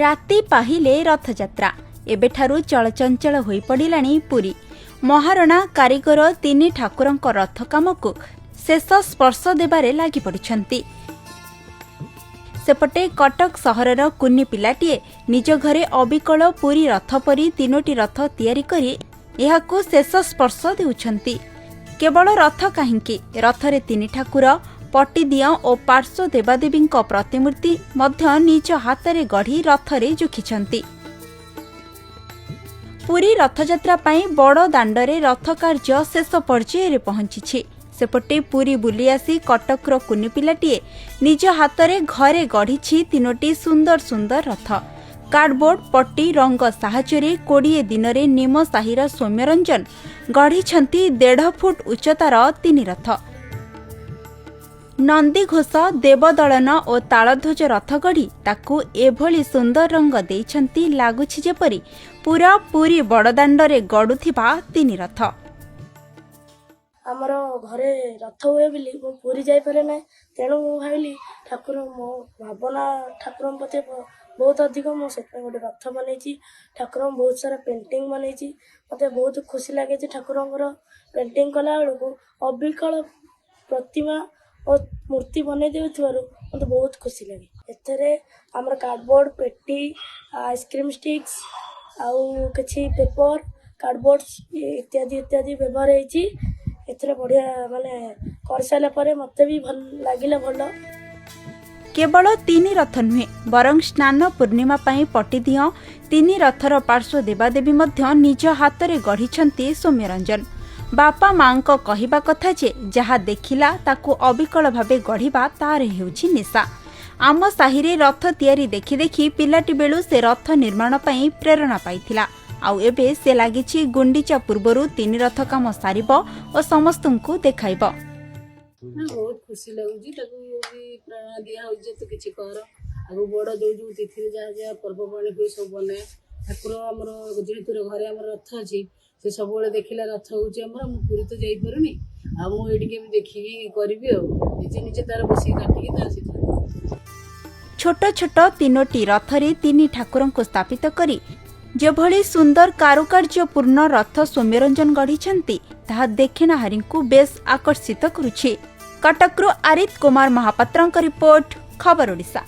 ରାତି ପାହିଲେ ରଥଯାତ୍ରା। ଏବେଠାରୁ ଚଳଚଞ୍ଚଳ ହୋଇପଡ଼ିଲାଣି ପୁରୀ। ମହାରଣା କାରିଗର ତିନି ଠାକୁରଙ୍କ ରଥ କାମକୁ ଶେଷ ସ୍ପର୍ଶ ଦେବାରେ ଲାଗିପଡ଼ିଛନ୍ତି। ସେପଟେ କଟକ ସହରର କୁନି ପିଲାଟିଏ ନିଜ ଘରେ ଅବିକଳ ପୁରୀ ରଥ ପରି ତିନୋଟି ରଥ ତିଆରି କରି ଏହାକୁ ଶେଷ ସ୍ପର୍ଶ ଦେଉଛନ୍ତି। କେବଳ ରଥ କାହିଁକି, ରଥରେ ତିନି ଠାକୁର, ପଟିଦିଅଁ ଓ ପାର୍ଶ୍ୱ ଦେବାଦେବୀଙ୍କ ପ୍ରତିମୂର୍ତ୍ତି ମଧ୍ୟ ନିଜ ହାତରେ ଗଢ଼ି ରଥରେ ଯୋଖିଛନ୍ତି। ପୁରୀ ରଥଯାତ୍ରା ପାଇଁ ବଡ଼ ଦାଣ୍ଡରେ ରଥ କାର୍ଯ୍ୟ ଶେଷ ପର୍ଯ୍ୟାୟରେ ପହଞ୍ଚିଛି। ସେପଟେ ପୁରୀ ବୁଲି ଆସି କଟକର କୁନି ପିଲାଟିଏ ନିଜ ହାତରେ ଘରେ ଗଢ଼ିଛି ତିନୋଟି ସୁନ୍ଦର ସୁନ୍ଦର ରଥ। କାର୍ଡବୋର୍ଡ, ପଟି, ରଙ୍ଗ ସାହାଯ୍ୟରେ 20 ଦିନରେ ନିମ ସାହିର ସୌମ୍ୟରଞ୍ଜନ ଗଢ଼ିଛନ୍ତି 1.5 ଫୁଟ ଉଚ୍ଚତାର ତିନି ରଥ। ନନ୍ଦିଘୋଷ, ଦେବଦଳନ ଓ ତାଳଧ୍ୱଜ ରଥ ଗଢ଼ି ତାକୁ ଏଭଳି ସୁନ୍ଦର ରଙ୍ଗ ଦେଇଛନ୍ତି, ଲାଗୁଛି ଯେପରି ପୁରା ପୁରୀ ବଡ଼ଦାଣ୍ଡରେ ଗଡୁଥିବା ତିନି ରଥ। ଆମର ଘରେ ରଥ ହୁଏ ବୋଲି ମୁଁ ପୁରୀ ଯାଇପାରେ ନାହିଁ। ତେଣୁ ମୁଁ ଭାବିଲି ଠାକୁର, ମୋ ଭାବନା ଠାକୁରଙ୍କ ପ୍ରତି ବହୁତ ଅଧିକ। ମୁଁ ସେଥିପାଇଁ ଗୋଟେ ରଥ ବନେଇଛି। ଠାକୁରଙ୍କ ବହୁତ ସାରା ପେଣ୍ଟିଂ ବନେଇଛି। ମୋତେ ବହୁତ ଖୁସି ଲାଗେ ଯେ ଠାକୁରଙ୍କର ପେଣ୍ଟିଂ କଲା ବେଳକୁ ଅବିକଳ ପ୍ରତିମା ଓ ମୂର୍ତ୍ତି ବନେଇ ଦେଉଥିବାରୁ ମୋତେ ବହୁତ ଖୁସି ଲାଗେ। ଏଥିରେ ଆମର କାର୍ଡ଼ବୋର୍ଡ଼, ପେଟି, ଆଇସ୍କ୍ରିମ୍ ଷ୍ଟିକ୍ସ ଆଉ କିଛି ପେପର, କାର୍ଡ଼ବୋର୍ଡ଼ ଇତ୍ୟାଦି ଇତ୍ୟାଦି ବ୍ୟବହାର ହେଇଛି। ଏଥିରେ ବଢ଼ିଆ ମାନେ କରିସାରିଲା ପରେ ମୋତେ ବି ଭଲ ଲାଗିଲା ଭଲ। କେବଳ ତିନି ରଥ ନୁହେଁ, ବରଂ ସ୍ନାନ ପୂର୍ଣ୍ଣିମା ପାଇଁ ପଟିଦିଅଁ, ତିନି ରଥର ପାର୍ଶ୍ୱ ଦେବାଦେବୀ ମଧ୍ୟ ନିଜ ହାତରେ ଗଢ଼ିଛନ୍ତି ସୌମ୍ୟରଞ୍ଜନ। ବାପା ମାଙ୍କ କହିବା କଥା ଯେ ଯାହା ଦେଖିଲା ତାକୁ ଅବିକଳ ଭାବେ ଗଢ଼ିବା ତାର ହେଉଛି ନିଶା। ଆମ ସାହିରେ ରଥ ତିଆରି ଦେଖି ଦେଖି ପିଲାଟି ବେଳୁ ସେ ରଥ ନିର୍ମାଣ ପାଇଁ ପ୍ରେରଣା ପାଇଥିଲା। ଆଉ ଏବେ ସେ ଲାଗିଛି ଗୁଣ୍ଡିଚା ପୂର୍ବରୁ ତିନି ରଥ କାମ ସାରିବ ଓ ସମସ୍ତଙ୍କୁ ଦେଖାଇବ। ନା, ବହୁତ ଖୁସି ଲାଗୁଛି। ତାକୁ ବି ପ୍ରେରଣା ଦିଆ ହଉଛି ଯେ ତୁ କିଛି କର ଆଗକୁ। ବଡ଼ ଯୋଉ ଯୋଉ ତିଥିରେ ଯାହା ଯାହା ପର୍ବପର୍ବାଣି ହୁଏ, ସବୁ ବନାଏ। ଠାକୁର ଆମର ଯେହେତୁ ଘରେ ଆମର ରଥ ଅଛି, ସେ ସବୁବେଳେ ଦେଖିଲା ରଥ ହଉଛି ଆମର। ମୁଁ ପୁରୀ ତ ଯାଇପାରୁନି, ଆଉ ମୁଁ ଏଇଠି କେମିତି ଦେଖିକି କରିବି। ଆଉ ନିଜେ ନିଜେ ତାର ବସିକି କାଟିକି ତାର ସେଥିରେ ଛୋଟ ଛୋଟ ତିନୋଟି ରଥରେ ତିନି ଠାକୁରଙ୍କୁ ସ୍ଥାପିତ କରି ଯେଭଳି ସୁନ୍ଦର କାରୁକାର୍ଯ୍ୟପୂର୍ଣ୍ଣ ରଥ ସୌମ୍ୟରଞ୍ଜନ ଗଢ଼ିଛନ୍ତି, ତାହା ଦେଖିଣାହାରୀଙ୍କୁ ବେଶ୍ ଆକର୍ଷିତ କରୁଛି। କଟକରୁ ଆରିତ କୁମାର ମହାପାତ୍ରଙ୍କ ରିପୋର୍ଟ, ଖବର ଓଡ଼ିଶା।